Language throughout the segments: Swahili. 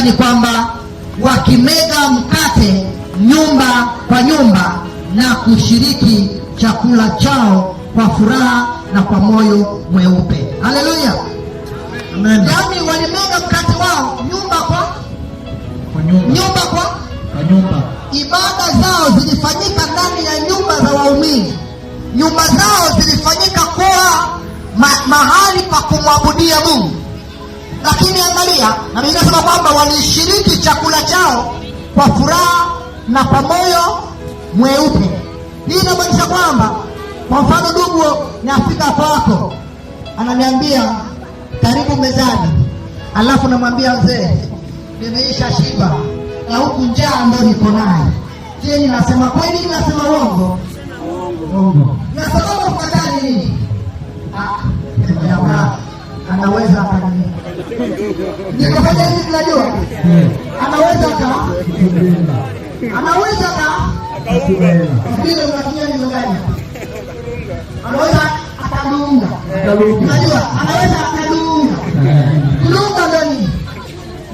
ni kwamba wakimega mkate nyumba kwa nyumba na kushiriki chakula chao kwa furaha na kwa moyo mweupe. Haleluya! Amen. Yaani walimega mkate wao nyumba kwa Kwa nyumba. Nyumba kwa Kwa nyumba. Ibada zao zilifanyika ndani ya nyumba za waumini. Nyumba zao zilifanyika kuwa mahali pa kumwabudia Mungu. Lakini angalia, na Biblia inasema kwamba walishiriki chakula chao kwa furaha na kwa moyo mweupe. Hii inamaanisha kwamba, kwa mfano, ndugu nafika kwako, ananiambia karibu mezani, alafu namwambia, "Mzee, nimeisha shiba na huku njaa ndo niko nayo." Je, ninasema kweli? Ninasema uongo? Uongo. Na sababu fuatani nini? Ah, jamaa anaweza akani nikafanya hivi, tunajua anaweza ka anaweza ka vile unatumia neno gani? Anaweza akadunga, unajua anaweza akadunga. Kudunga ndo nini?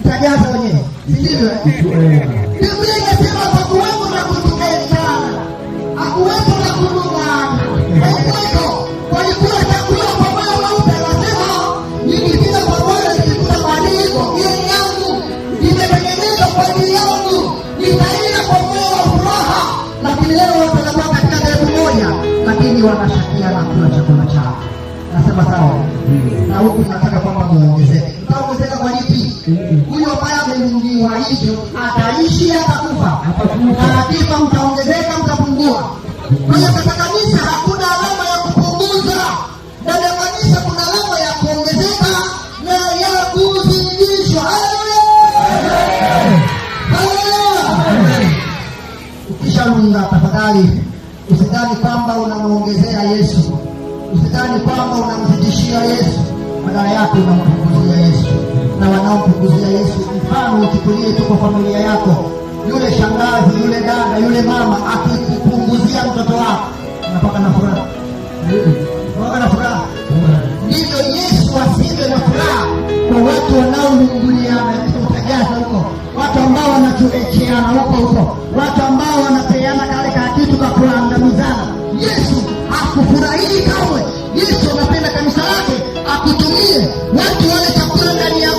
Mtajaza wenyewe, si ndivyo, eh? Biblia inasema hapakuwepo na kutukana, hakuwepo na kudungana, haikuwepo. Walikula chakula kwa moyo mweupe. Anasema nilifika kwa Bwana nilikuta maandiko, hiyo ni yangu, imetengenezwa kwa ajili yangu, nitaila kwa moyo wa furaha. Lakini leo watu wanakuwa katika dhehebu moja, lakini wanashakiana kula chakula chao. Nasema sawa? Na huku tunataka kwamba muongezeke. Mtaongezeka kwa lipi? Huyo ambaye amelungiwa hivyo ataishi, atakufa? Na akifa mtaongezeka, mtapungua? Kwa hiyo katika kanisa hakuna alama ya kupunguza. Ndani ya kanisa kuna alama ya kuongezeka na ya kuzidishwa. Haleluya! Haleluya! Ukishalunga, tafadhali usidhani kwamba unamuongezea Yesu, usidhani kwamba unamzidishia Yesu, badala yake unampunguzia Yesu. Na wanaompunguzia Yesu, mfano uchukulie tu kwa familia yako, yule shangazi, yule dada, yule mama akikupunguzia mtoto wako, unapaka na furaha, unapaka na furaha. Ndivyo Yesu asivyo na furaha kwa watu wanaolunguliana, utajaza huko, watu ambao wanachocheana huko huko, watu ambao wanapeana kale ka kitu ka kuangamizana. Yesu hakufurahii kamwe. Yesu anapenda kanisa lake akutumie watu wale chakula ndani ya